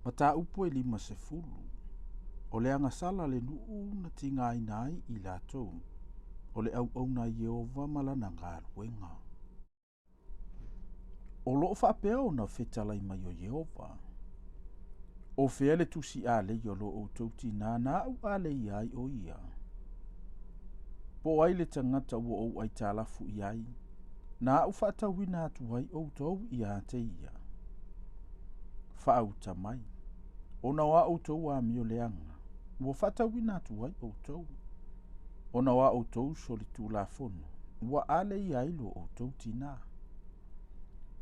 Mataupu e 50, o le agasala a le nuu na tigaina ai i latou, o le auauna a Ieova ma lana galuega. O loo faapea ona fetalai mai o Ieova, O fea le tusi alei o lo outou tinā na aʻu aleia ai o ia? Po o ai le tagata ua ou aitalafu i ai, na aʻu faatauina atu ai outou ia te ia? Faauta mai, ona o a outou amio leaga, ua faatauina atu ai outou, ona o a outou solitulafono, ua aleia ai lo outou tinā.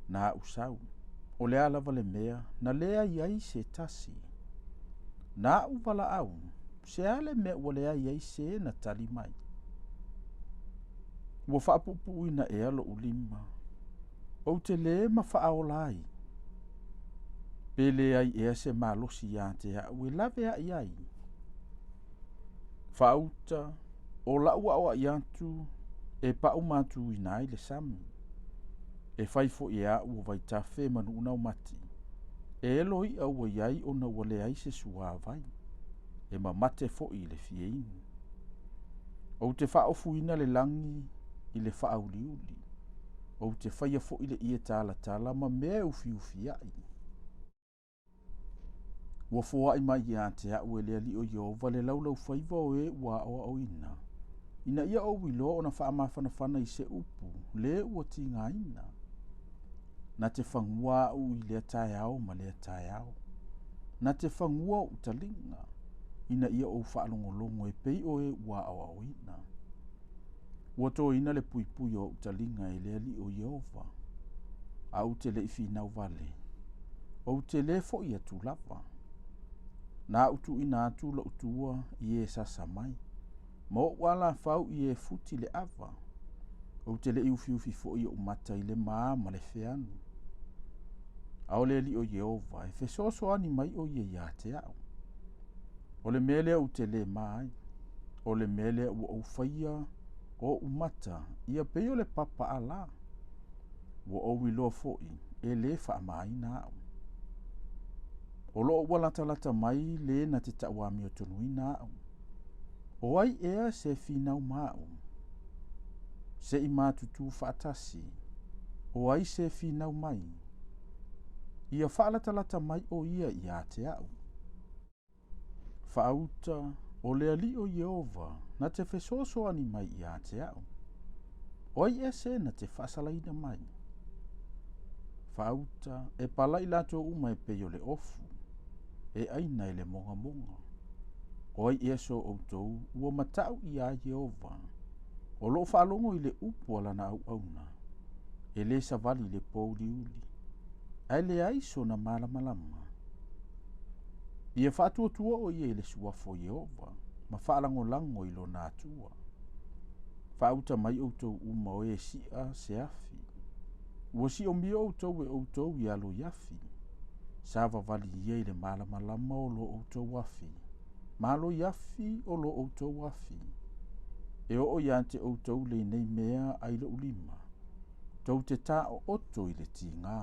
Na aʻu sau, o le a lava le mea na leai ai se tasi. Na aʻu valaau, se a le mea ua leai ai se na tali mai. Ua faapuupuuina ea loʻu lima, ou te lē mafaaola ai, pe leai ea se malosi ia te aʻu e laveai ai. Faauta, o laʻu aʻoaʻi atu e paʻumatuina ai le sami, e fai foi e aʻu o vaitafe ma Nuunaumati, e elo iʻa ua i ai ona ua leai se suāwai, e mamate foi i le fia inu. Ou te faaofuina le lagi i le faauliuli, ou te faia foi le ie talatala ma mea e ufiufi ai. Ua foai mai ia te aʻu e le Alii o Ieova le laulaufaiva o e ua aoaoina, ina ia ou iloa ona faamafanafana i se upu le ua tigaina. Na te fagua aʻu i lea taeao ma lea taeao. Na te fagua oʻu taliga, ina ia ou faalogologo e pei o e ua aoaoina. Ua toina le puipui o oʻu taliga e le Alii o Ieova, a ou te le i finau vale, ou te lē foʻi atu lava. Na aʻu tuuina atu loʻu tua i e sasa mai, ma oʻu alafau i e futi le ava. Ou te le i ufiufi foi oʻu mata i le ma ma le feanu. A o le Alii o Ieova, e fesoasoani mai o ia ia te aʻu. O le mea lea ou te lē ma ai, o le mea lea ua ou faia oʻu mata ia pei o le papa ala. Ua ou iloa foi e lē faamaina aʻu. O loo ua latalata mai le na te tauamiotonuina aʻu. O ai ea se finau ma aʻu? Se i matutu faatasi, o ai se finau mai? Ia faalatalata mai o ia ia te aʻu. Faauta, o le Alii o Ieova na te fesoasoani mai ia te aʻu. O ai ea se na te faasalaina mai? Faauta, e palai latou uma e pei o le ofu, e aina e le mogamoga. O ai ea so outou ua mataʻu iā Ieova, o loo faalogo i le upu a lana auauna, e lē savali i le pōuliuli, ae leai sona malamalama. Ia faatuatua o ia i le suafa o Ieova, ma faalagolago i lona Atua. Faauta mai outou uma o e si'a se afi. Ua siomia outou e outou i alo i afi. Savavali ia i le malamalama o lo outou afi, ma alo i afi o lo outou afi. E oo ia te outou lenei mea ai loʻu lima, tou te taooto i le tigā.